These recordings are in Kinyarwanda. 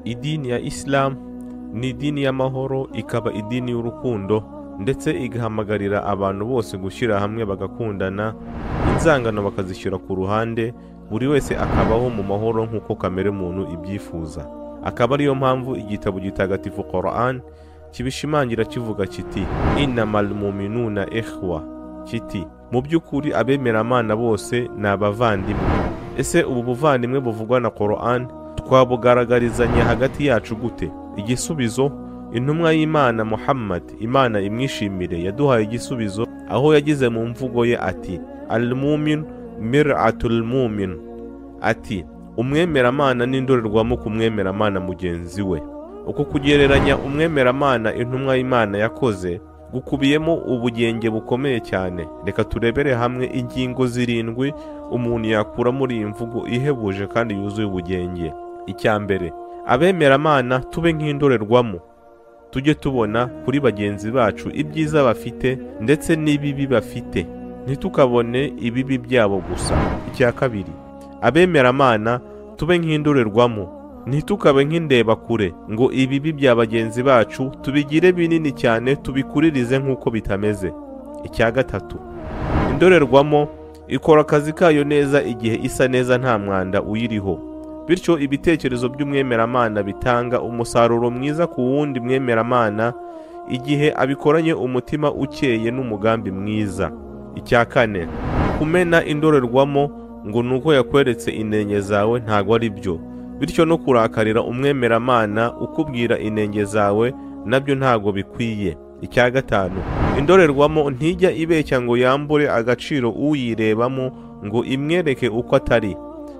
Idini ya Islam ni idini y'amahoro, ikaba idini y'urukundo, ndetse igahamagarira abantu bose gushyira hamwe bagakundana, inzangano bakazishyira ku ruhande, buri wese akabaho mu mahoro nk'uko kamere muntu ibyifuza. Akaba ariyo mpamvu igitabo gitagatifu Quran kibishimangira kivuga kiti innamal mu'minuna ikhwa, kiti mu by'ukuri abemeramana bose ni abavandimwe. Ese ubu buvandimwe buvugwa na Quran twabugaragarizanya hagati yacu gute? Igisubizo, intumwa y'Imana Muhammad, Imana imwishimire, yaduhaye igisubizo aho yagize mu mvugo ye ati al-mu'min mir'atul mu'min, ati umwemeramana n'indorerwamo ku mwemeramana mugenzi we. Uko kugereranya umwemeramana intumwa y'Imana yakoze gukubiyemo ubugenge bukomeye cyane. Reka turebere hamwe ingingo zirindwi umuntu yakura muri iyi mvugo ihebuje kandi yuzuye ubugenge. Icya mbere, abemeramana tube nk'indorerwamo, tujye tubona kuri bagenzi bacu ibyiza bafite ndetse n'ibibi bafite, ntitukabone ibibi byabo gusa. Icya kabiri, abemeramana tube nk'indorerwamo, ntitukabe nk'indebakure ngo ibibi bya bagenzi bacu tubigire binini cyane tubikuririze nk'uko bitameze. Icya gatatu, indorerwamo ikora akazi kayo neza igihe isa neza nta mwanda uyiriho, bityo ibitekerezo by'umwemeramana bitanga umusaruro mwiza ku wundi mwemeramana igihe abikoranye umutima ukeye n'umugambi mwiza. Icya kane, kumena indorerwamo ngo nuko yakweretse inenge zawe ntago ari byo, bityo no kurakarira umwemeramana ukubwira inenge zawe nabyo ntago bikwiye. Icya gatanu, indorerwamo ntijya ibeshya ngo yambure agaciro uyirebamo ngo imwereke uko atari,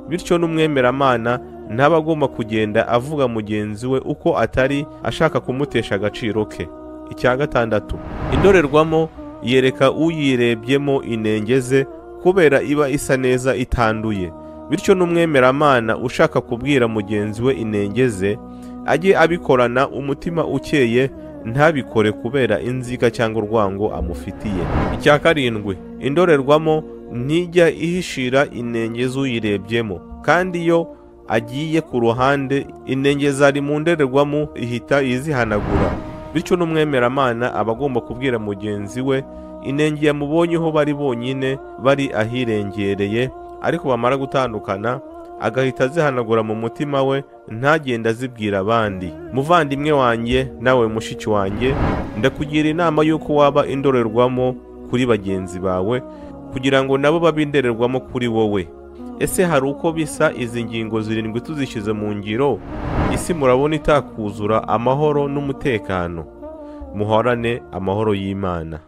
bityo n'umwemeramana ntaba agomba kugenda avuga mugenzi we uko atari ashaka kumutesha agaciro ke. Icya gatandatu, indorerwamo yereka uyirebyemo inenge ze kubera iba isa neza itanduye, bityo n'umwemeramana ushaka kubwira mugenzi we inenge ze ajye abikorana umutima ukeye, ntabikore kubera inzika cyangwa urwango amufitiye. Icya karindwi, indorerwamo ntijya ihishira inenge z'uyirebyemo, kandi iyo agiye ku ruhande inenge zari mu ndorerwamo ihita izihanagura, bityo n'umwemeramana aba agomba kubwira mugenzi we inenge yamubonyeho bari bonyine bari ahirengereye, ariko bamara gutandukana agahita azihanagura mu mutima we, ntagenda azibwira abandi. Muvandimwe wanjye nawe mushiki wanjye, ndakugira inama y'uko waba indorerwamo kuri bagenzi bawe kugira ngo nabo babe indorerwamo kuri wowe. Ese hari uko bisa izi ngingo zirindwi tuzishyize mu ngiro, isi murabona itakuzura amahoro n'umutekano? Muhorane amahoro y'Imana.